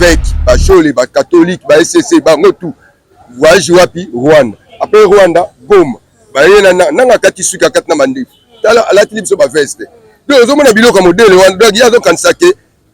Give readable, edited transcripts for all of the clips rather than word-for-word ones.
Baevêque, bashole, bacatholique, ba ECC, bango tout. Voyage wapi? Rwanda. Après Rwanda, Goma. Baye na nanga kati suki akati na mandefu. Tala alatili biso ba veste. Donc ozomona biloko ya modèle wana. Donc ye azokanisa ke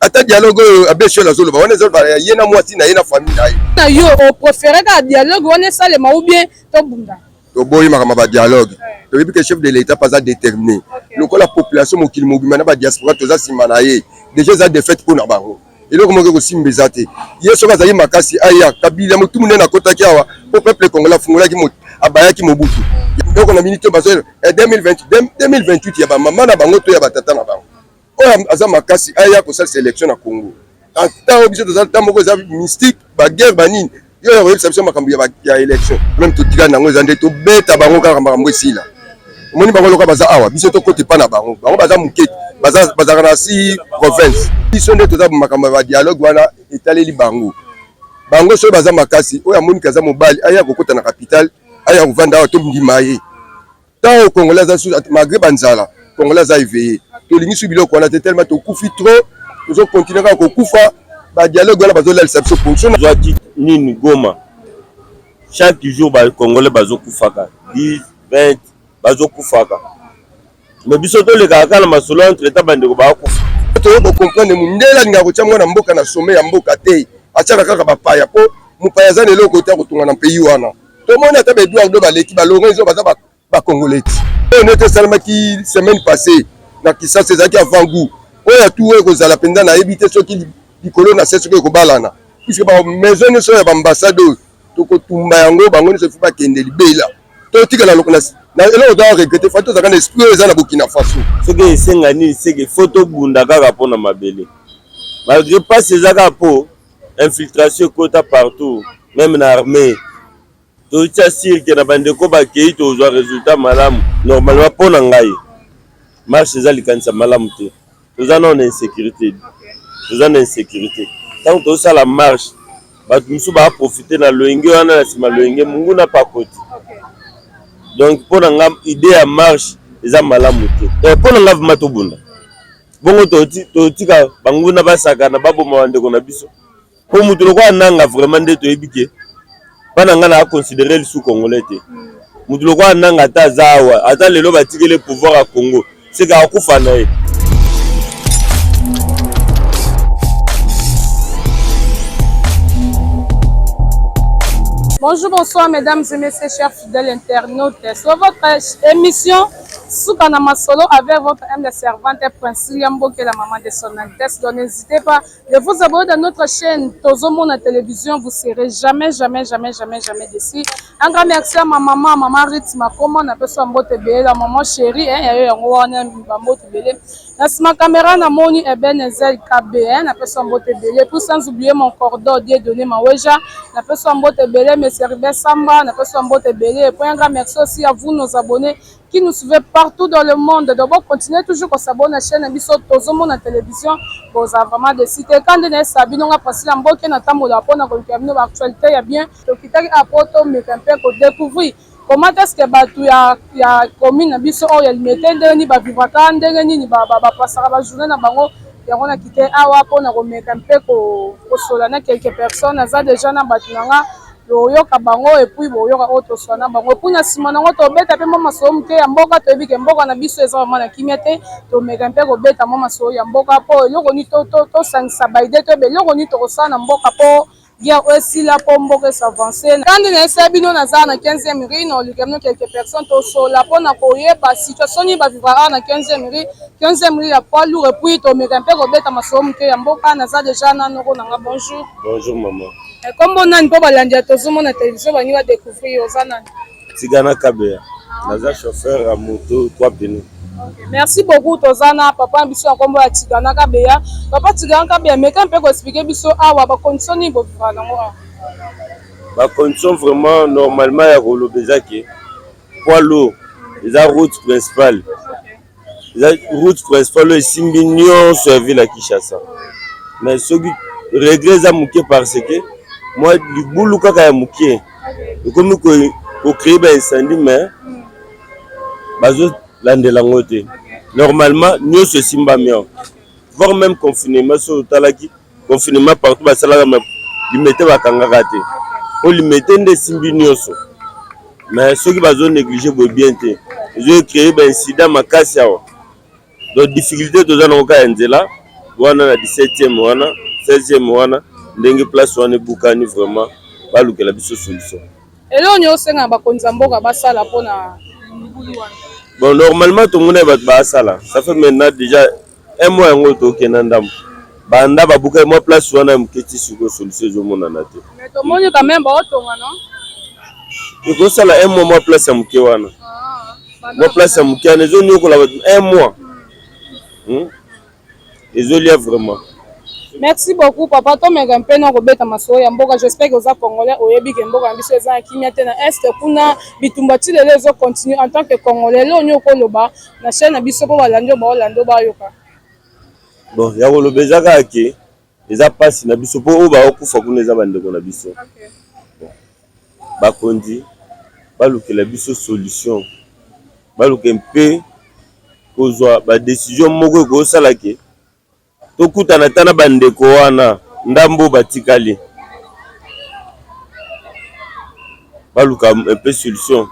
ata dialogue oyo Abbé Shole azoloba wana ezoloba ye na mwasi na ye na famille na ye. Na yo o préférer kaka dialogue wana esalema ou bien tobunda? Toboyi makambo ya ba dialogue. Toyebi ke chef de l'État aza déterminé. Lokola population mokili mobimba na ba diaspora toza nsima na ye. Déjà eza défaite mpo na bango. Eloko moko ekosimba eza te. Ye soki azali makasi aya Kabila motu monene akotaki awa mpo peuple congolais afungolaki abayaki Mobutu. Eloko na minute bazo 2028 ya ba mama na bango to ya ba tata na bango. Oyo aza makasi aya kosalisa élection na Congo. Ata oyo biso toza ntango moko eza mystique, ba guerre ba nini. Yo ya koyebisa biso makambo ya, ya élection. Même totikali nango eza nde tobeta bango kaka makambo esila. Omoni bango lokola baza awa, biso tokota epa na bango. Bango baza moke, bazalaka na si province. Biso nde toza makambo ya ba dialogue wana etaleli bango. Bango soki baza makasi, oyo amoni aza mobali aya kokota na capitale, aya kovanda awa tondima ye. Tant Congolais aza sous malgré banzala, Congolais aza éveillé. Tolingi su biloko wana te tellement tokufi trop, tozo continuer kaka kokufa. Ba dialogue wana bazolalisa biso ponction. Zwaki nini Goma, chaque jour ba Congolais bazokufaka 10 20 bazokufaka, mais biso tolekaka kaka na masolo entre temps bandeko bakufa. Toyo kocomprendre mundele alingaka kotia mwana mboka na sommet ya mboka te, atiaka kaka bapaya po mopaya aza na eloko te akotonga na pays wana. Tomoni ata ba Eduardo baleki ba Lorenzo baza ba Congolais ti. Oyo neti esalemaki semaine passée na Kinshasa ezalaki avant goût. Oyo ya tour oyo ekozala mpenza nayebi te soki likolo na se soki ekobalana, puisque ba maison nyonso ya ba ambassade oyo tokotumba yango, bango nyonso faut bakende libela. Totikala na eloko toa regretter, faut tozalaka na esprit oyo eza na Burkina Faso. Soki esenga nini seke faut tobunda kaka mpona mabele, malgré mpasi eza kaka mpo infiltration ekota partout, même na armée. Totia sirke na bandeko bakei, tozwa résultat malamu. Normalement mpo na ngai marche eza likanisa malamu te. Toza nano na insécurité, toza na insécurité. Ntango tozosala marche, bato mosusu baprofite na loyenge wana, na nsima loyenge monguna mpe akoti. Donc mpo na nga idée ya marche eza malamu te. Mpo na nga vraiment tobunda bongo, totika banguna basakana baboma bandeko na biso. Po mutu lokola Nanga vraiment nde toyebi ke mpa na nga na considérer lisu congolais te. Mutu lokola Nanga ata aza awa, ata lelo batikeli pouvoir ya Congo, seka akufa na ye. Bonjour, bonsoir mesdames et messieurs, chers fidèles internautes. Sur votre émission Souka na Masolo avec votre humble servante Princilia Mboke, la maman de son Altesse. Donc n'hésitez pas de vous abonner dans notre chaîne Tozomona Télévision. Vous serez jamais, jamais, jamais, jamais, jamais déçus. Un grand merci à ma maman, maman Ritz Makoma, na peso mbote belé, la maman chérie, hein, ya yango wana mbote belé. Na sima caméra na moni Ebenezer KB, hein, na peso mbote belé. Puis sans oublier mon cordon Dieudonné Maweja, na peso mbote belé, Monsieur Ribet Samba, na peso mbote belé. Et puis un grand merci aussi à vous nos abonnés qui nous suivez partout dans le monde. Donc bon, continuez toujours à s'abonner à la chaîne biso Tozomona Télévision. Boza vraiment déçus te. Quand on est sabino nga Priscilla Mboke na tambola pona koluka bino ba actualité ya bien. Tokitaki a poto meka mpe ko découvrir comment est-ce que bato ya ya commune na biso oyo ya Limete ndenge nini bavivraka, ndenge nini bapasaka ba journée na bango. Yango na kite awa mpona komeka mpe kosola na quelques personnes. Naza déjà na bato na nga, boyoka bango et puis boyoka oyo tosola na bango. Et puis na nsima nango tobeta mpe mwa masolo moke ya mboka. Toyebi ke mboka na biso eza vraiment na kimia te. Tomeka mpe kobeta mwa masolo ya mboka mpo eloko nini tosangisa ba idées, toyeba eloko nini tokosala na mboka mpo guerre oyo esila, mpo mboka esavance. Kandi nayebisa bino naza na 15e rue, na oluka bino quelques personnes tosola mpona koyeba situation nini bavivraka na 15e rue, 15e rue ya poids lourd. Et puis tomeka mpe kobeta masolo moke ya mboka. Naza déjà na noko na nga. Bonjour. Bonjour maman. Kombo nani mpo balandi ya Tozomona Télévision balingi badécouvrir, oza nani? Tigana Kabeya, naza chauffeur ya moto 3 pneus. Okay, merci beaucoup. Toza na papa biso ya nkombo ya Tigana Kabeya. Papa Tigana Kabeya, meka mpe koexpliquer biso awa bacondition nini bovivaka nango awa. Bacondition vraiment normalement ya koloba eza ke poids lourd eza route principale, eza route principale oyo esimbi nyonso ya ville ya Kinshasa. Mais soki regret eza moke parce que mwa libulu kaka ya moke ekomi kocréer ba incendie, mais bazolandela yango te. Normalement nyonso esimbami awa, voire même confinement soki otalaki. Confinement partout basalaka mais Limete bakangaka te. Po Limete nde esimbi nioso. Mais soki bazo negliger boye bien te. Ezo creer ba incidents makasi awa. Donc difficulté toza nango kaka ya nzela wana na 17e wana 16e wana ndenge place wana ebukani vraiment balukela biso solution. Eloko nini osenga na bakonzi ya mboka basala pona libulu wana? Bon normalement tomona bato basala ça fait maintenant déjà un mois yango tokenda ndambo banda babukaki mwa place wana ya moke ti sikoyo solution ezomonana te. Mais tomoni quand même baotonga non? Ekosala un mois mwa place ya moke wana. Mwa place ya moke wana ezoniokola bato un mois. Ezolia vraiment. Merci beaucoup papa tomeka mpe na kobeta masolo ya mboka j'espère que oza congolais oyebi ke mboka na biso eza na kimia te na est kuna bitumba ti lelo ezo continue en tant que congolais eloko nini okoloba na chaîne na biso mpo balandi oyo baolanda oyo bayoka. Bon ya koloba eza kaka ke eza pasi na biso po oyo bakokufa kuna eza bandeko na biso. Bon bakonzi balukela biso solution baluka mpe kozwa ba decision moko ekosala ke tokutana ata na bandeko wana ndambo batikali baluka mpe solution.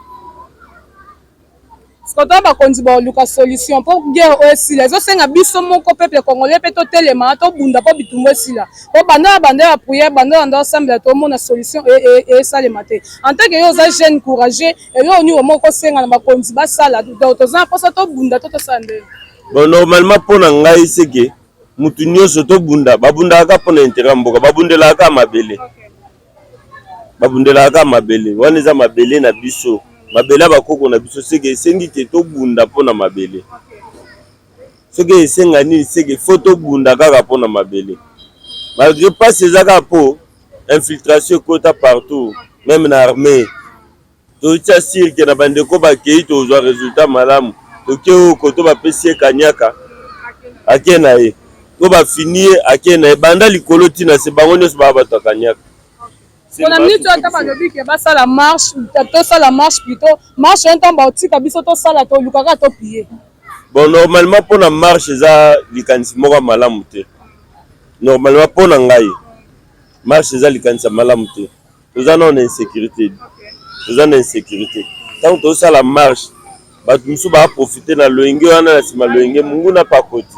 Sikoyo bakonzi baluka solution mpo guerre oyo esila, ezosenga biso moko peuple congolais mpe totelema tobunda mpo bitumba esila. Po banda na banda ya prière, banda na banda osambela tomona solution esalema te. En tant que yo oza jeune courageux, eloko nini omoki kosenga na bakonzi basala? Donc toza na mposa tobunda to tosala ndenge? Bon normalement mpo na ngai c'est que mutu nionso tobunda, babundaka kaka mpo na interet ya mboka, babundelaka kaka mabele. Babundelaka kaka mabele, wana eza mabele na biso, mabele ya bakoko na biso, c'est que esengi ke tobunda mpo na mabele. Soki esenga nini c'est que faut tobunda kaka mpo na mabele. Malgre pasi eza kaka mpo infiltration ekota partout meme na armee. Totia sur que na bandeko bakeyi tozwa resultat malamu. Toke oyo koto bapesi ye kaniaka ake na ye, to bafini ye ake na ye, banda likolo ti na se bango nionso baa bato ya kaniaka. Pona minute oyo ata balobi ke basala marche, tosala marche plutot marche wana tango bakotika biso tosala toluka kaka to piller. Bon normalement pona marche eza likanisi moko ya malamu te, normalement pona ngai marche eza likanisi ya malamu te. Toza nano na insecurite, toza na insecurite tango tozosala marche bato mosusu ba profiter na loyenge wana na sima loyenge monguna pe akoti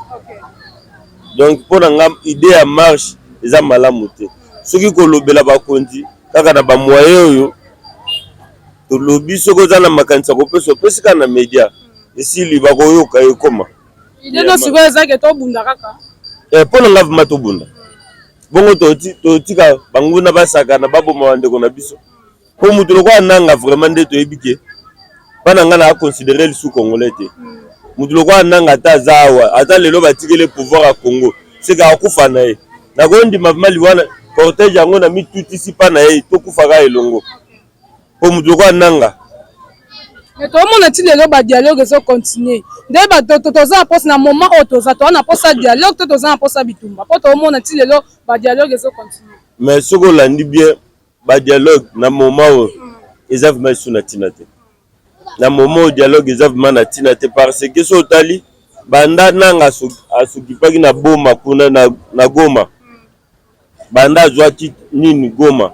donc mpo na nga idee ya marche eza malamu te soki kolobela bakonzi kaka na ba moyen oyo tolobi soki oza na makanisi ya kopesa opesi kaka na media esili bakoyoka ekoma. Idee no sikoyo eza ke tobunda kaka. Eh, mpo na nga vraiment tobunda. Bongo totika banguna basakana baboma bandeko na biso po mutu lokola Nanga vraiment nde toyebi ke pa na nga na considere lisusu congolais te mutu lokola Nanga ata aza awa ata lelo batikeli pouvoir ya Congo seka akufa na ye nakondima vraiment liwa cortège yango na mitutisi pa na ye tokufa kaka elongo. Po mutu lokola Nanga. Mais toomona ti lelo ba dialogue ezo continuer nde ba toza na posa na moment oyo toza toza na posa dialogue to toza na posa bitumba po toomona ti lelo ba dialogue ezo continuer. Mais soki olandi bien ba dialogue na moment oyo eza vraiment lisusu na tina te. Na moment oyo dialogue eza vraiment na tina te parce que soki otali banda Nanga asokipaki na Boma kuna na Goma Banda azwaki nini Goma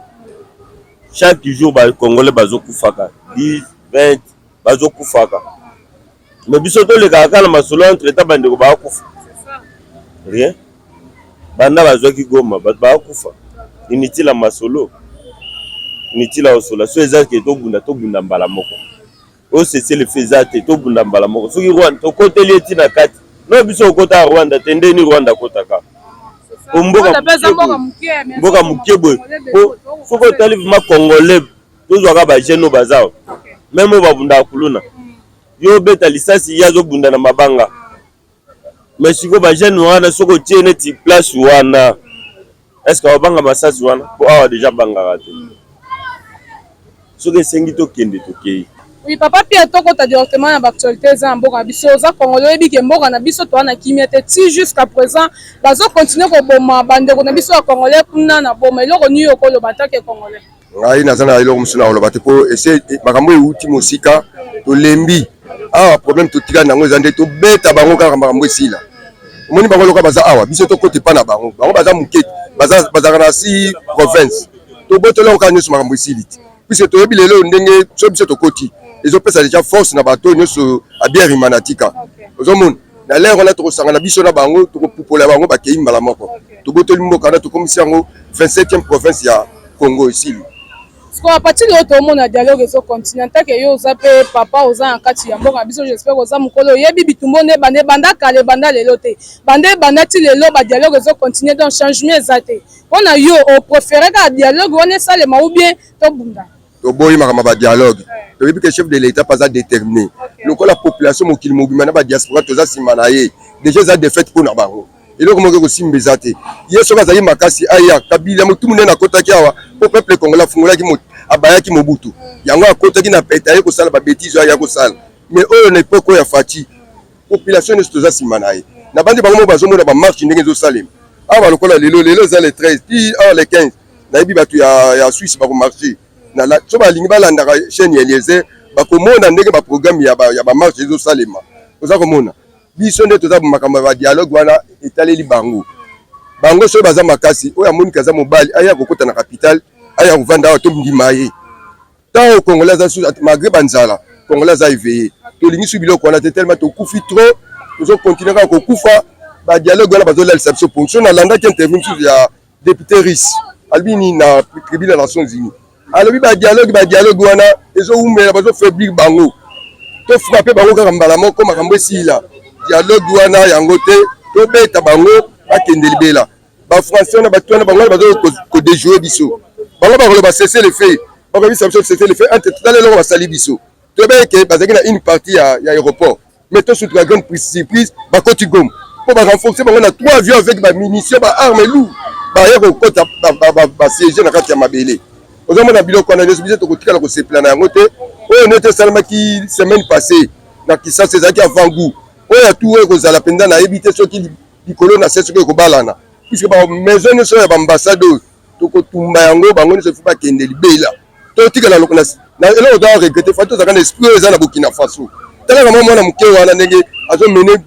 chaque jour ba congolais bazo kufaka 10 20 bazo kufaka mais biso tolekaka kaka na masolo entre temps bandeko ba kufa rien banda bazwaki Goma bato ba kufa inutile ya masolo inutile ya kosola so eza ke tobunda tobunda mbala moko Oyo cessez le feu eza te tobunda mbala moko soki Rwanda tokoteli ye ti na kati no biso okota Rwanda te ndeni Rwanda akotaka po mboka mboka moke boye po soki otali vraiment congolais tozwaka ba jeune oyo baza meme oyo babundaka kuluna yo obeta lisasi ye azobunda na mabanga mais sikoyo ba jeune wana soki otie neti place wana est ce que abanga masasi wana po awa deja abangaka te soki esengi tokende tokei. Oui papa Pierre tokota directement na ba actualite eza na mboka na biso oza congolais oyebi ke mboka na biso toza na kimia te ti jusqu'à présent bazo continuer koboma ba ndeko na biso ya congolais kuna na boma eloko nini okoloba en tant que congolais? Ngai naza na eloko mosusu na koloba te po ese makambo ewuti mosika tolembi awa problème totikali nango eza nde tobeta bango kaka makambo esila. Omoni bango lokola baza awa, biso tokota epa na bango. Bango baza moke, bazalaka na 6 province. Tobotola yango kaka nyonso, makambo esili te, puisque toyebi lelo ndenge so biso tokoti, ezopesa déjà force na bato nyonso. Abiarima na tika, ozomona na l'heure wana tokosangana biso na bango, tokopupola bango, bakei mbala moko. Tobotoli mboka wana, tokomisi yango 27e province ya Congo, esili. Sikoyo, à partir oyo tomona dialogue ezocontinue, en tant que yo oza mpe papa, oza na kati ya mboka na biso, j'espère oza mokolo, oyebi bitumba nde ebanda, ebanda kala, ebanda lelo te, banda ebanda ti lelo, badialogue ezocontinue, donc changement eza te. Mpona yo, opréféré kaka dialogue wana esalema ou bien tobunda? Toboyi makambo ya badialogue. Toyebi ke chef de l'État mpe aza déterminé. Lokola population mokili mobima na badiaspora toza nsima na ye, déjà eza défaite mpo na bango. Eloko moko ekosimba eza te. Ye soki azali makasi, aya. Kabila motu monene akotaki awa mpo peuple congolais afungolaki, abayaki Mobutu, yango akotaki na pete, aye kosala babêtises oyo aya kosala. Mais oyo na époque oyo ya Fatshi, population nyonso toza nsima na ye. Na bandi bango moko bazomona bamarche ndenge ezosalema awa. Lokola lelo, lelo eza le 13 ti awa le 15, nayebi bato ya Suisse bakomarche. So balingi balandaka chaîne ya Eliezer, bakomona ndenge baprogramme ya bamarche ezosalema. Oza komona biso nde toza makambo ya badialogue wana etaleli bango. Bango soki baza makasi, oyo amoniki aza mobali, aya kokota na capitale, aya kovanda awa, tondima ye. Ntango Congolais aza su, malgré banzala, Congolais aza éveillé. Tolingi su biloko wana te, tellement tokufi trop, tozocontinue kaka kokufa. Badialogue wana bazolalisa biso ponction. Nalandaki interview mosusu ya député russe, alobi nini na tribune ya Nations Unies? Alobi badialogue, badialogue wana ezowumela, bazofaiblir bango. Tofrappe bango kaka mbala moko, makambo esila. Dialogue wana yango te, tobeta bango bakende libela. Bafrançais wana, bato wana, bango wana bazo kodéjouer biso. Bango bakoloba cessez-le-feu, bakoyebisa biso cessez-le-feu. Entre totala eloko basali biso, toyeba eke bazalaki na une partie ya aéroport, mais tosutuka, grande surprise, bakoti Goma mpo barenforce bango na trois avions avec bamunition, baarme lourd, baya kokota, basiège na kati ya mabele. Ozomona biloko wana nyonso, biso tokotikala kosepela na yango te. Oyo neti esalemaki semaine passée na Kisasa ezalaki avant goût. Oyo atu oyo ekozala mpenza, nayebi te soki likolo na se soki ekobalana, puisque bamaison nyonso ya baambassade oyo tokotumba yango, bango nyonso faut bakende libela. Totikala na eloko toa regretter. Fa tozalaka na esprit oyo eza na Burkina Faso. Talaka mwa mwana moke wana ndenge azomene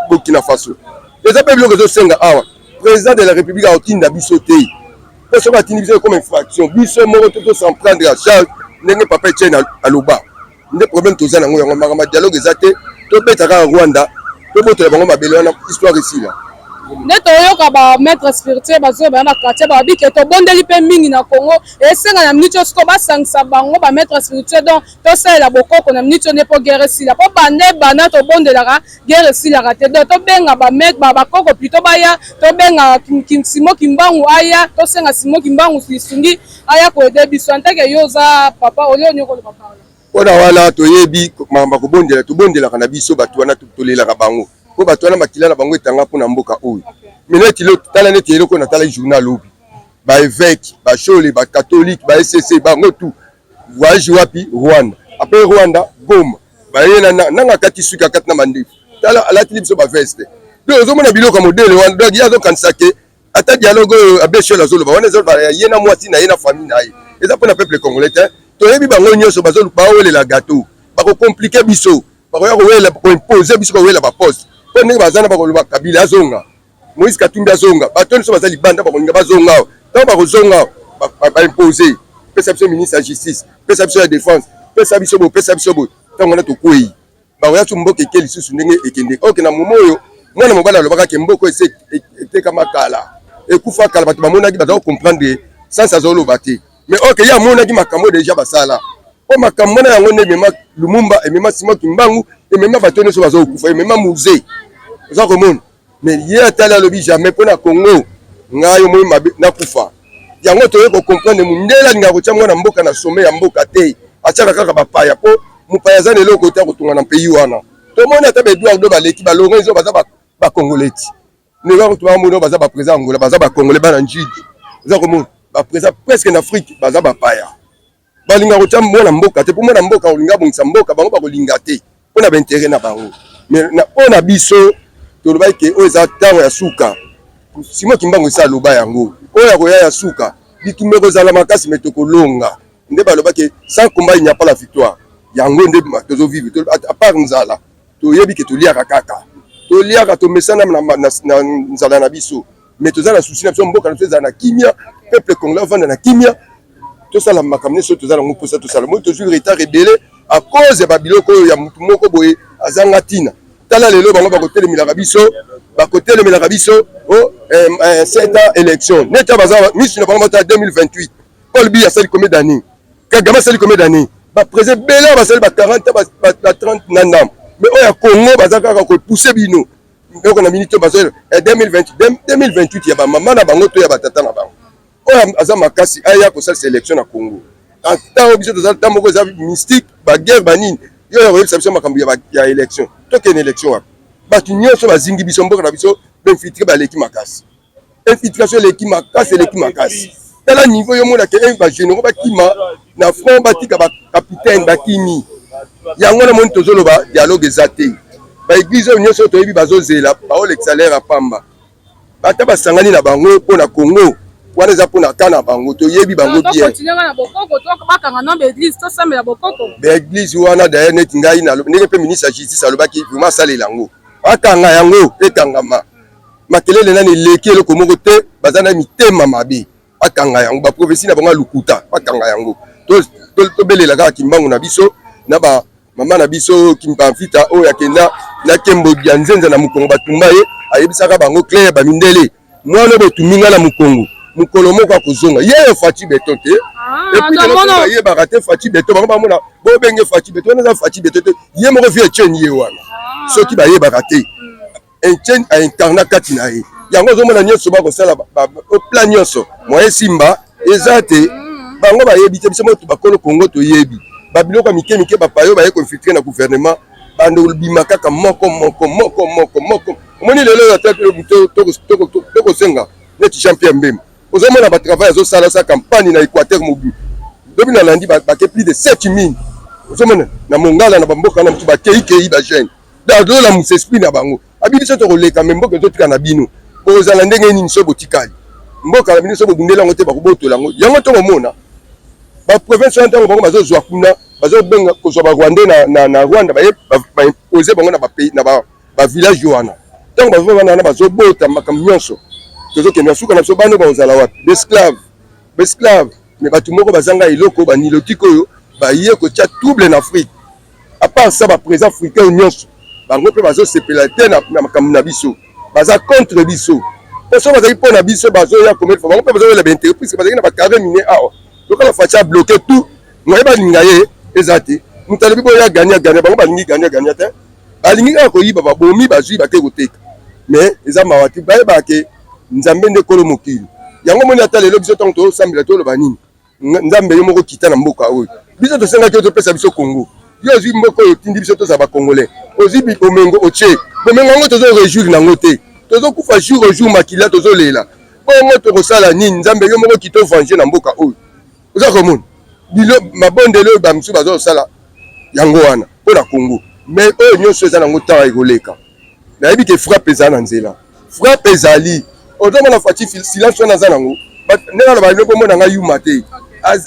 Burkina Faso. Eza mpe biloko ezosenga awa, président de la République akotinda biso te, mpo soki atindi biso ekoma infraction. Biso moko to tos'en prendre à charge, ndenge papa Etienne aloba. Nde problème toza nango yango, makambo ya dialogue eza te. Tobeta kaka Rwanda, tobotola bango mabele wana, histoire esila. Nde toyoka bamaître spirituel bazoyeba na baquartier, babi ke tobondeli mpe mingi na Congo, esenga na miniti oyo sikoyo basangisa bango bamaître spirituel, donc tosalela bokoko na miniti oyo nde mpo guerre esila. Mpo banda ebanda tobondelaka, guerre esilaka te. Donc tobenga bamaître bakoko plutôt baya, tobenga Simo Kimbangu aya, tosenga Simo Kimbangu lisungi, aya koaider biso. En tant que yo oza papa, oyo oni okoloba par là? Mpona wana, toyebi makambo ya kobondela. Tobondelaka na biso bato wana, tolelaka bango mpo bato wana makila na bango etanga mpona mboka oyo. Mais neti tala neti eloko natala journal lobi, baévêque, bashole, bacatholique, ba ECC, bango tout voyage wapi? Rwanda. Après Rwanda, Goma. Baye nanga kati suki akati na mandefu, tala alatili biso baveste. Donc ozomona biloko ya modèle wana. Donc ye azokanisa ke ata dialogue oyo abbé Shole azoloba wana, ezoloba ye na mwasi na ye na famille na ye, eza mpona peuple congolais te. Toyebi bango nyonso baowelela gâteau, bakocompliquer biso, bakoya kowela koimpose biso, kowela baposte, mpo ndenge baza na bakoloba Kabila azonga, Moïse Katumbi azonga, bato nyonso baza libanda bakolinga bazonga awa. Ntango bakozonga, baimpose: pesa biso ministre ya justice, pesa biso ya défense, pesa biso boye, pesa biso boye. Ntango wana tokwei, bakoya so mboka eke lisusu ndenge ekende. Oke na momo oyo mwana mobali alobaka ke mboka ese etekama kala, ekufa kala, bato bamonaki, baza kocomprendre sens azoloba te. Mais oke ye amonaki makambo déjà basala, mpo makambo wana yango nde emema Lumumba, emema Simon Kimbangu, emema bato nyonso bazokufa, emema Mzee. Oza komona, mais ye atali, alobi jamais mpo na Congo, ngai omoi mabe nakufa. Yango toye kocomprendre, mondele alingaka kotia mwana mboka na sommet ya mboka te, atiaka kaka bapaya, mpo mopaya aza na eloko te akotonga na pays wana. Tomoni ata baEduardo baleki, baLorenzo, baza bacongolais ti ndenge tobamoni baza baprésident Angola, baza bacongolais bana Njidi. Oza komona baprésident presque na Afrique baza bapaya, balinga kotia mwana mboka te, mpo mwana mboka kolinga abongisa mboka, bango bakolinga te mpo na baintérêt na bango. Mais mpo na biso, tolobaki ke oyo eza ntango ya suka. Simon Kimbangu esi aloba yango, oyo akoya ya suka, bitumba ekozala makasi, mais tokolonga. Nde balobaki: sans combat, il n'y a pas la victoire. Yango nde tozovivre. À part nzala, toyebi ke toliaka kaka. Toliaka, tomesana na nzala na biso, mais toza na souci na biso, mboka na biso ezala na kimia, peuple congolais avanda na kimia, tosala makambo nyonso toza nango mposa tosala. Moi tozwi retard ebele à cause ya babiloko oyo ya mutu moko boye azanga ntina. Tala lelo bango bakotelemelaka biso, bakotelemelaka biso o 7 ans élection neti baza misu na bango bata 2028. Paul Biya asali combien d'années? Kagame asali combien d'années? Baprésident ebele basali ba 40, ba 30 na ndambo, mais oyo ya Congo baza kaka kopousser bino eloko na minute bazo 2028, 2028 ya bamama na bango to ya batata na bango. Oyo aza makasi aya kosalisa élection na Congo. Ntango biso toza ntango moko eza mystique, baguerre, banini, yo ya koyebisa biso makambo ya élection, tokende élection wapi? Bato nyonso bazingi biso, mboka na biso bainfiltrés baleki makasi, infiltration eleki makasi, eleki makasi. Tala niveau yo monake bagénéraux bakima na front, batika bacapitaine, bakimi. Yango wana moni tozoloba dialogue eza te. Baéglise oyo nyonso toyebi bazozela, baolekisa l'heure ya pamba. Ata basangani na bango mpo na Congo, wana eza mpo na ka na bango, toyebi bango bien. Baéglise wana d'ailleurs, neti ngai ndenge mpe ministre ya Justice alobaki, vraiment asalela yango, akanga yango, ekangama. Makelele nani eleki eloko moko te, baza na mitema mabe. Akanga yango, baprophétie na bango ya lukuta, bakanga yango. Tobelela kaka Kimbangu na biso na ba mama na biso Kimpamfita oyo akenda na nkembo ya nzenza na mokongo, batumba ye. Ayebisaka bango clair, bamindele: mwana botumbi nga na mokongo, mokolo moko akozonga. Ye yo Fatshi Béton te, bayebaka te Fatshi Béton. Bango bamona bobenge Fatshi Béton, wana eza Fatshi Béton te, ye moko vieux Etienne ye wana. Soki bayebaka te, Etienne aincarna kati na ye yango. Ozomona nyonso bakosala, plan nyonso moye simba eza te, bango bayebi te. Biso moto bakolo Kongo toyebi babiloko ya mike mike. Bapayo baye koinfiltrer na gouvernement, bando bima kaka moko moko moko moko moko. Omoni lelo oyo tokosenga neti Jean Pierre Mbemba, ozomona batravail azosala, osala campagne na Équateur mobile. Lobi nalandi bake plus de 7000, ozomona na Mongala, na bamboka na motu bakeikei, bajeune azolamusa esprit na bango. Abi biso tokoleka, mais mboka ezotika na bino. Bokozala ndenge nini so botikali mboka na bino? So bobundeli yango te, bakobotola yango. Yango tokomona baprovince wana, ntango bango bazozwa kuna, bazobenga kozwa barwandais na Rwanda, baye baimpose bango na bavillage wana. Ntango bazova wana wana, bazobota makambo nyonso. Tozokende na suka na biso, bana bakozala wapi? Baesclave, baesclave. Mais bato moko bazanga eloko, banilotique oyo baye kotia trouble na Afrique. À part ça, baprésident africain nyonso bango mpe bazosepela te na makambo na biso, baza contre biso. Mpo soki bazali mpo na biso, bazoya komeli bango mpe bazoyela baintérêt, puisque bazalaki na bacarré minier awa. Lokola Fatshi abloqué tout, moye balinga ye eza te. Moto alobi boya gagner gagner, bango balingi gagner gagner te, balingi kaka koyiba. Babomi, bazwi, bake koteka. Mais eza mawa te, bayebaka ke Nzambe nde kolo mokili. Yango moni ata lelo biso ntango tozosambela, toloba nini? Nzambe, yo moko kita na mboka oyo. Biso tosengaki yo topesa biso Kongo. Yo ozwi mboka oyo, otindi biso tozala bacongolais. Ozwi bomengo, otie bomengo yango, tozo réjouir nango te, tozokufa jour au jour, makila, tozolela bongo. Tokosala nini? Nzambe, yo moko kita ovange na mboka oyo. Oza komona bilo mabondeli oyo bamisusu bazosala yango wana mpo na Congo. Mais oyo nyonso eza nango, ntango ekoleka, nayebi ke frappe eza na nzela, frappe ezali. Ozomona Fatshi, silence wana aza nango, ndenge aloba biloko, omona ngai yuma te,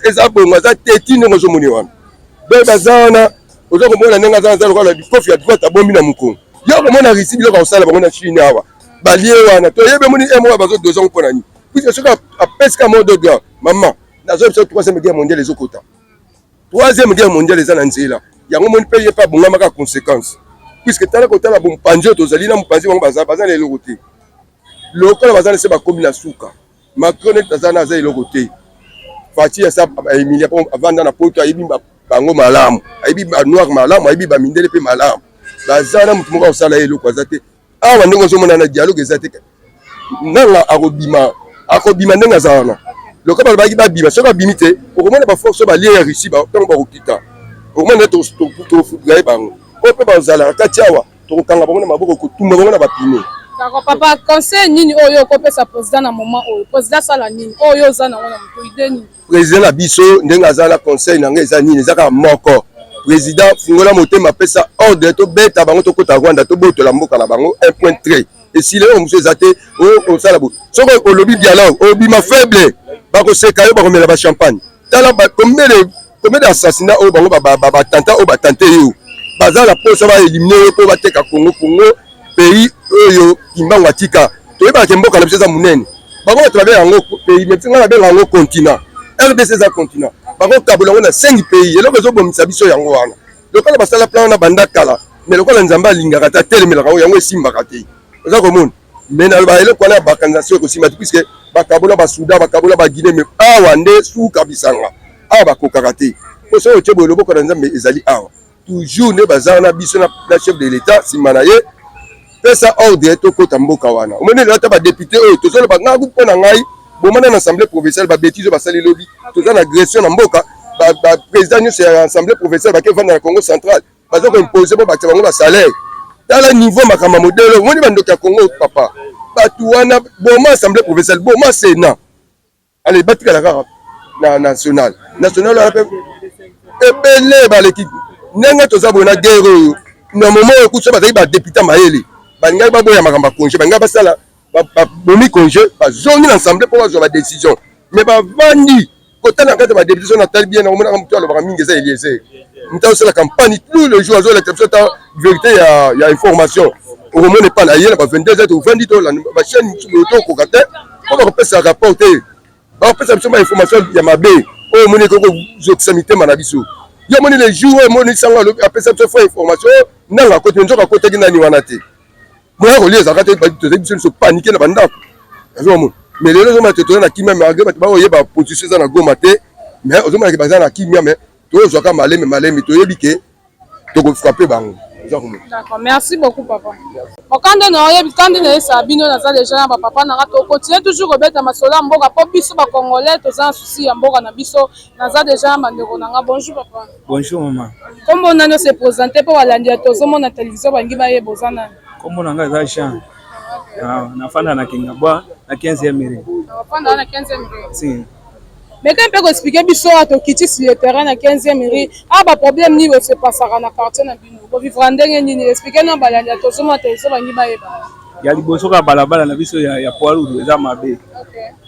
eza bongo, aza teti ndenge ozomoni wana. Donc baza wana, oza komona ndenge aza lokola likofi ya droite abombi na mokongo. Yo komona Russie, biloko akosala bango na Chine awa, balie wana toyebi. Emoni e moko bazodoza ngo mpo na nini? Puisque soki apesika mot d'ordre, mama nazoyebi biso, troisième guerre mondiale ezokota, troisième guerre mondiale eza na nzela. Yango moni mpe ye mpe abongamaka conséquence, puisque tala kotala mopanzi oyo tozali na mopanzi, bango baza na eloko te. Lokola baza na se, bakomi na suka. Macron neti aza na aza eloko te. Fatshi asa Emilia mpo avanda na Poto, ayebi bango malamu, ayebi banoir malamu, ayebi bamindele mpe malamu. Baza na motu moko akosala ye eloko aza te. Awa ndenge ozomona na dialogue eza te, nanga akobima, akobima ndenge aza wana. Lokola balobaki babima, soki babimi te, okomona baforce oyo balie ya Russie, ntango bakokita, okomona nde tofoudroyer bango. Oyo mpe bazalaka kati awa, tokokanga bango na maboko, kotumba bango na bapine. D'accord papa, conseil nini oyo okopesa président na moment oyo? Président asala nini oyo oza nango na moto, idée nini? Président na biso ndenge aza na, conseil na ngai eza nini? Eza kaka moko: président, fungola motema, apesa ordre, tobeta bango, tokota Rwanda, tobotola mboka na bango, un point trait, esili. Oyo mosusu eza te. Osala boye, soki olobi dialogue, obima faible, bakoseka yo, bakomela bachampagne. Tala combien d'assassinat oyo bango batenta, oyo batente yo, baza na mposa baéliminer yo mpo bateka Congo. Congo Pays oyo Kimbangu atika, toyebaka ke mboka na biso eza monene. Bango bato babenga yango pays, mais ngai nabenga yango continent. RDC eza continent, bakokabola yango na 5 pays. Eloko ezobomisa biso yango wana. Lokola basala plan wana banda kala, mais lokola Nzambe alingaka te, atelemelaka yango, yango esimbaka te. Oza komona? Mais naloba eloko wana ya balkanisation ekosimba te, puisque bakabola ba Soudan, bakabola ba Guinée, mais awa nde suka bisanga, awa bakokaka te. Po soki otie boye, loboko na Nzambe ezali awa toujours, nde baza wana. Biso na chef de l'État nsima na ye, pesa ordre tokota mboka wana. Omoni lelo ata badéputé oyo tozoloba, ngai mpo na ngai bomana na assemblée provinciale, babêtises oyo basali lobi, toza na agression na mboka. Baprésident nyonso ya assemblée provinciale bakevanda na Congo Central, baza koimpose mpo batia bango basalaire. Tala niveau makambo ya modèle. Omoni bandoki ya Congo, papa, bato wana boma assemblée provinciale, boma sénat, ale batikala kaka na national. National wana mpe ebele baleki ndenge toza boye na guerre oyo. Na moment oyo kutu bazali badéputé mayele, balingaki baboya makambo ya congé, balingaki basala babomi congé, bazongi na assemblée mpo bazwa badécision. Mais bavandi kotala na kati ya badéputé, so natali bien, nakomonaka motu alobaka mingi eza Eliezer. Motu azosala campagne tout le jour, azolakisa biso ta vérité ya information. Okomona epa na ye na ba 22 heures, tovandi, tolanda bachaîne mosusu boye, tokoka te mpo bakopesa rapport te, bakopesa biso bainformation ya mabe oyo omoni ekoki kozokisa mitema na biso. Yo omoni le jour oyo emoni sango apesa biso faux information, nanga akoti, nzoka akotaki nani wana te, moya kolia ezalaka te. Tozali biso nyonso paniqué na bandako, ozomona. Mais lelo ozomona te, toza na kimia malgré bato bakoyeba position eza na Goma te, mais ozomona ke baza na kimia. Mais tozwaka maleme maleme, toyebi ke tokofrappe bango. Oza komona. D'accord, merci beaucoup, papa. Okande na oyebi kandi nayesaka bino, naza déjà na bapapa nanga. Tokontinue toujours kobeta masolo ya mboka mpo biso bacongolais toza na souci ya mboka na biso. Naza déjà na bandeko nanga. Bonjour, papa. Bonjour, mama. Kombo nani? Ose présente mpo balandi ya tozomona télévision bangi bayeba oza nani. Kombo na ngai eza Jean. Ah, nafanda na Kingabwa na 15e rue. Ofanda na 15e rue? Si. Mais quand mpe koexpliquer biso awa, tokiti sur le terrain na 15e rue awa, baproblème nini osepasaka na quartier na bino? Bovivra ndenge nini? Expliquer na balandi ya tozomona télévision bangi bayeba. Ya liboso kaka balabala na biso ya poids lourd eza mabe.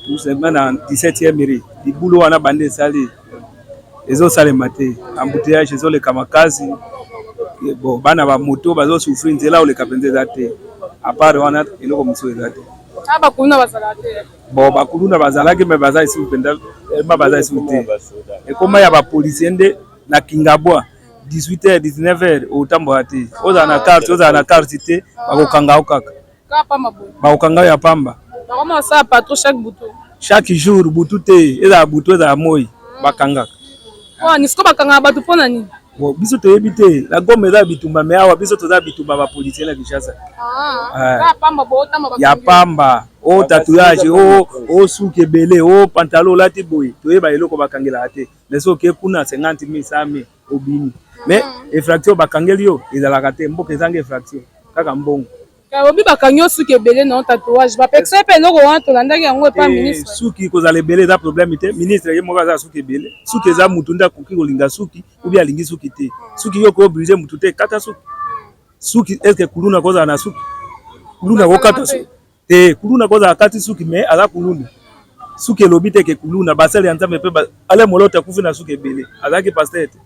Tout simplement na 17e rue, libulu wana bande esali ezosalema te, embouteillage ezoleka makasi. Bon, bana bamoto bazosouffrir, nzela oleka mpenza eza te. À part wana, eloko mosusu eza te. A bakuluna bazalaka te? Bon, bakuluna bazalaki, me baza lisusu mpenza ma baza lisusu te. Ekoma ya bapolicier nde na Kingabwa. 18 heures, 19 heures, otambola te, ozala na carte, ozala na carte te, bakokanga yo kaka. Kaka pamba boye? Bakokanga yo ya pamba. Bakoma kosala patrouille chaque butu? Chaque jour, butu te, ezala butu, ezala moi, bakangaka. Mpona siko bakangaka bato mpona nini? Bon, biso toyebi te. Na Goma eza bitumba, me awa biso toza bitumba bapolicier na Kinshasa. Kaka pamba bootamba? Ya pamba, o tatouage, o suki ebele, o pantalon olati boye, toyeba eloko bakangelaka te. Mais soki oke kuna, 50 mille, 100 mille, obimi. Mais infraction bakangeli yo ezalaka te. Mboka ezanga infraction, kaka mbongo. Obi bakangi yo suki ebele na tatouage, bapekisa mpe eloko wana, tolandaki yango epa ministre. Suki kozala ebele eza problème te. Ministre ye moko aza suki ebele. Suki eza mutu nde akoki kolinga suki ubi alingi suki te. Suki yo kooblige mutu te kata suki. Suki, est-ce kuluna kozala na suki? Kuluna kokata suki te. Kuluna kozala kati suki, mais aza kuluna. Suki elobi te ke kuluna. Basali ya Nzambe mpe, ale moloto akufi na suki ebele, azalaki pasteur te.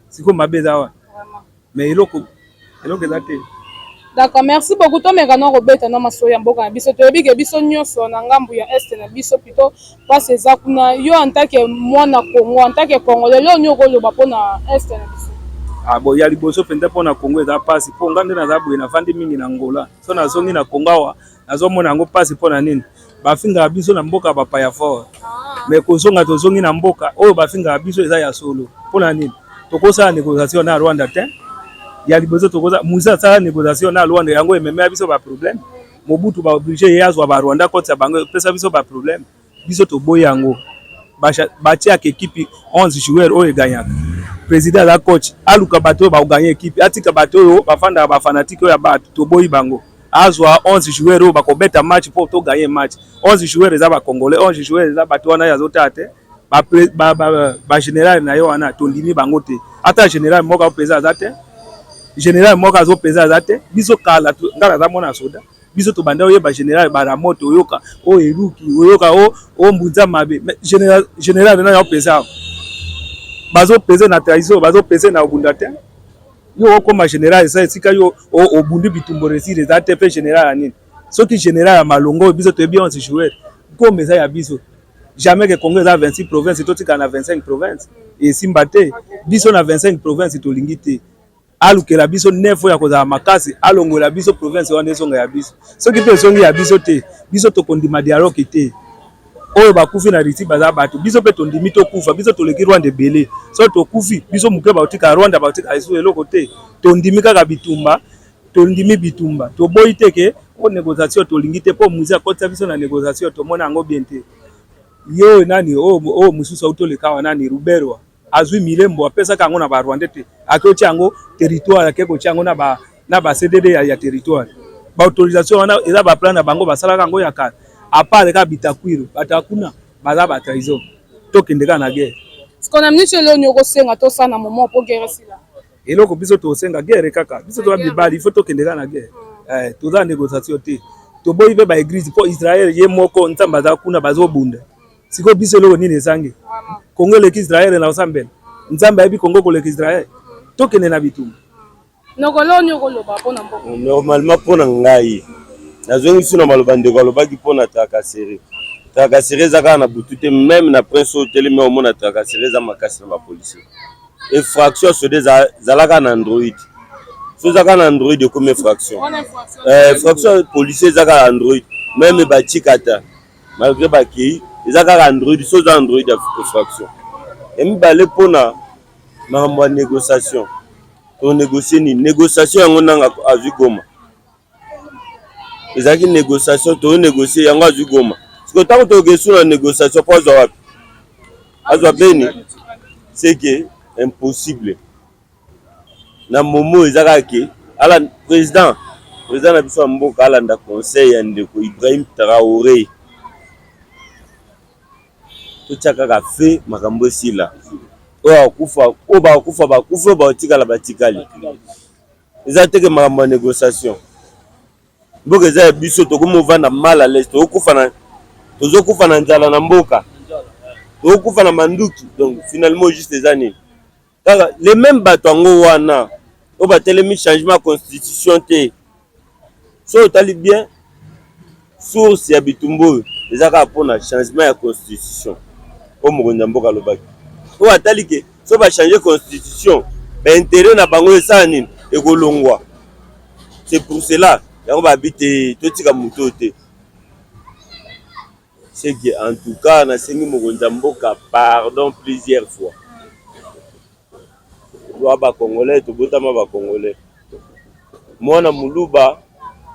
Sikoyo mabe eza wana, mais eloko eza te. D'accord, merci beaucoup. Tomeka na kobeta na masolo ya mboka na biso. Toyebi ke biso nyonso na ngambu ya est na biso plutôt mpasi eza kuna. Yo en tant que mwana Congo, en tant que Congolais, lelo nini okoloba mpona est na biso? Ah bon, ya liboso mpenza mpona Congo eza mpasi, mpo nga nde naza boye, navandi mingi na Angola. So nazongi na Congo awa, nazomona yango mpasi. Mpo na nini? Bafingaka biso na mboka bapaya fort, mais kozonga, tozongi na mboka oyo, bafingaka biso eza ya solo. Mpo na nini? Tokosala négociation na Rwanda te. Ya liboso tokoza Musa asala négociation na Rwanda, yango ememela biso baproblème. Mobutu baoblige ye azwa barwanda kotisa bango, epesa biso baproblème. Biso toboyi yango. Batiaka équipe 11 joueurs oyo eganyaka. Président aza coach, aluka bato oyo bakoganye équipe, atika bato oyo bafandaka bafanatike oyo ya bato, toboyi bango. Azwa 11 joueurs oyo bakobeta match mpo toganye match. 11 joueurs eza bacongolais, 11 joueurs eza bato wana azotala te. Bagénéral na ye wana, tondimi bango te. Ata général moko apeza aza te, général moko azopeza aza te. Biso kala, ngai naza mwana soda, biso tobanda oyeba général Baramoto, oyoka oyo eluki, oyoka o Mbunza mabe. Général na yo apeza awa, bazopese na trahison, bazopese na obunda te. Yo okoma général eza esika yo obundi bitumba réussir eza te. Mpe général ya nini? Soki général ya malongo oyo biso toyebi 11 joueur, Goma eza ya biso. Jamais ke Congo eza 26 province, totikala na 25 province, esimba te. Biso na 25 province tolingi te. Alukela biso 9 oyo ya kozala makasi, alongola biso province wana, ezonga ya biso. Soki mpe ezongi ya biso te, biso tokondima dialogue te. Oyo bakufi na Russie baza bato, biso mpe tondimi tokufa. Biso toleki Rwanda ebele. Soki tokufi biso moke, baotika Rwanda, baotika esu eloko te. Tondimi kaka bitumba, tondimi bitumba, toboyi te ke o négociation tolingi te, mpo Mzee akotisa biso na négociation, tomona yango bien te. Ye oyo nani oyo mosusu auti oleka awa, nani, Ruberwa, azwi Milembo, apesaka yango na Barwandais te, ake otia yango territoire, ake kotia yango na ba CDD ya territoire. Baautorisation wana eza baplan na bango, basalaka yango ya kala. À part kaka Bitakwiro, bato ya kuna baza batrahison. Tokende kaka na guerre. Siko na miniti eloni okosenga tosala na moment mpo guerre esila? Eloko biso tosenga, guerre kaka. Biso toza mibali, il faut tokende kaka na guerre. Toza négociation te, toboyi mpe baéglise, mpo Israel ye moko Nzambe aza kuna, bazobunda. Sikoyo biso eloko nini ezangi? Kongo eleki Israel na osambela? Nzambe ayebi Kongo koleka Israel. Tokende na bitumba. Nokolo okoloba mpona mboka? Normalement, mpo na ngai, nazongisi na maloba ndeko alobaki mpo na tracasserie. Tracasserie eza kaka na butu te, même na prince oyo telemi, omona tracasserie eza makasi na bapolisier. Infraction ya soda ezalaka na Android. So eza kaka na Android, ekomi infraction. Infraction ya policier eza kaka Android. Même batikata, malgré bakei, eza kaka Android. So eza Android, infraction. Ya mibale, mpona makambo ya négociation, tonégocie nini? Négociation yango nanga azwi Goma, ezalaki négociation, tonégocie yango, azwi Goma. Siko ntango tokesu na négociation mpo azwa wapi? Azwa Beni? C'est que impossible. Na momo eza kaka ke ala président na biso ya mboka alanda conseil ya ndeko Ibrahim Traoré, totia kaka fe, makambo esila. Oyo akufa, oyo bakufa bakufi, oyo batikala batikali. Eza teke makambo ya négociation. Mboka eza ya biso, tokomi ovanda mal à l'aise, tozokufa na nzala na mboka, tokokufa na manduki. Donc finalement, juste eza nini? Kaka les mêmes bato yango wana oyo batelemi changement ya constitution te. So otali bien, source ya bitumba oyo eza kaka mpona changement ya constitution oyo mokonzi ya mboka alobaki. Oyo atali ke so bachange constitution, baintérêt na bango esala nini? Ekolongwa. C'est pour cela yango babi te, totika moto oyo te. C'est que en tout cas, nasengi mokonzi ya mboka pardon plusieurs fois. Toa bacongolais, tobotama bacongolais. Mwana moluba,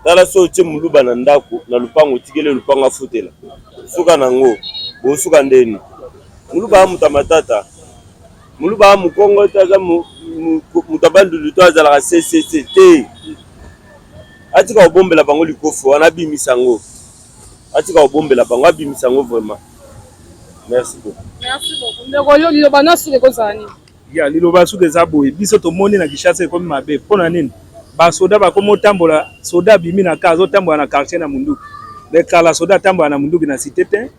tala, so otie moluba na ndako, na lupango, otikeli lupango, afutela, suka nango bosuka ndeni. Moluba a moto ya matata, moluba a mokongo te, aza moto ya Bandundu to azalaka ccc te. Atika kobombela bango likofi wana, abimisa yango. Atika kobombela bango, abimisa yango vraiment. Merci beaucoup. Merci beaucoup, ndeko. Yo liloba na suka ekozala nini? Ya liloba suka eza boye: biso tomoni na Kinshasa ekomi mabe. Mpo na nini? Basoda bakomi otambola, soda abimi na ka, azotambola na quartier na munduki. Mais kala soda atambola na munduki na cité te.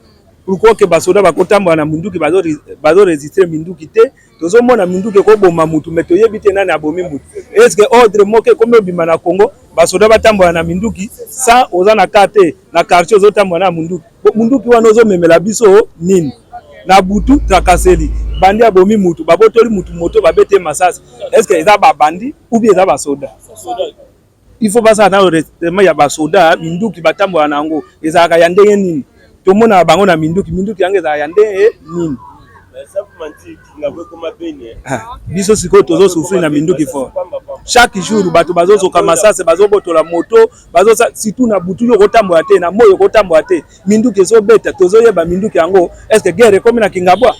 Pourquoi ke basoda bakotambola na munduki, bazoregistre minduki te? Tozomona minduki ekoboma mutu, mais toyebi te nani abomi mutu. Est-ce ordre moko ekomi obima na Congo, basoda batambola na minduki? Sa oza na ka te, na quartier ozotambola na munduki. Munduki wana ozomemela biso nini? Na butu, tracasserie, bandi abomi mutu, babotoli mutu moto, babete masasi. Est ce que eza babandi ou bien eza basoda? Il faut basala na recrutement ya basoda. Minduki batambola na yango ezalaka ya ndenge nini? Tomonaka bango na minduki, minduki yango ezalaka ya ndenge nini? Biso sikoyo tozosouffrir na minduki fort. Chaque jour bato bazozoka masase, bazobotola moto, bazosa, surtout na butu. Yo okotambola te, na moi okotambola te, minduki ezobeta. Tozoyeba minduki yango, est ce que guerre ekomi na Kingabwa?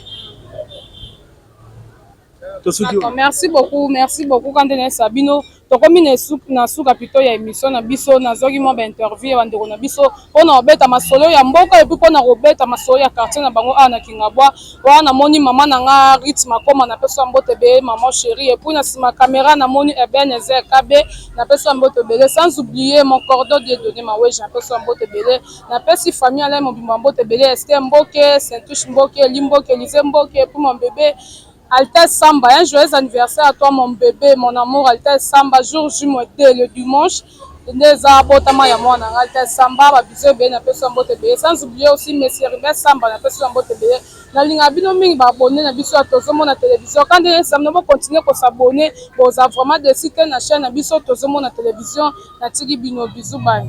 Tosuki. Merci beaucoup, merci beaucoup. Kande nayesa bino, tokomi na suka pito ya émission na biso. Nazwaki mwa bainterview ya bandeko na biso mpona kobeta masolo ya mboka et puis mpona kobeta masolo ya quartier na bango awa na Kingabwa. Wana namoni mama na nga Rit Makoma, napesi mbote ebele, mama chérie. Et puis na nsima caméra namoni Ebenezer Kabe, napesi mbote ebele. Sans oublier mon cordon Dieudonné Maweja, napesi mbote ebele. Napesi famille Alain mobimba mbote ebele, Ester Mboke, Saintouche Mboke, Limboke, Elise Mboke, et puis mon bébé. Altesse Samba, un joyeux anniversaire à toi mon bébé, mon amour Altesse Samba, jour J moins 2 le dimanche. Nde eza botama ya mwana nga Altesse Samba, ba bisous ebele napesi yo mbote ebele. Sans oublier aussi Monsieur Ribert Samba, napesi yo mbote ebele. Nalingaka bino mingi ba abonné na biso ya Tozomona Television. Quand ndenge samedi bo continuer ko s'abonner, boza vraiment déçu te na chaîne na biso Tozomona Television. Natiki bino bisous bye.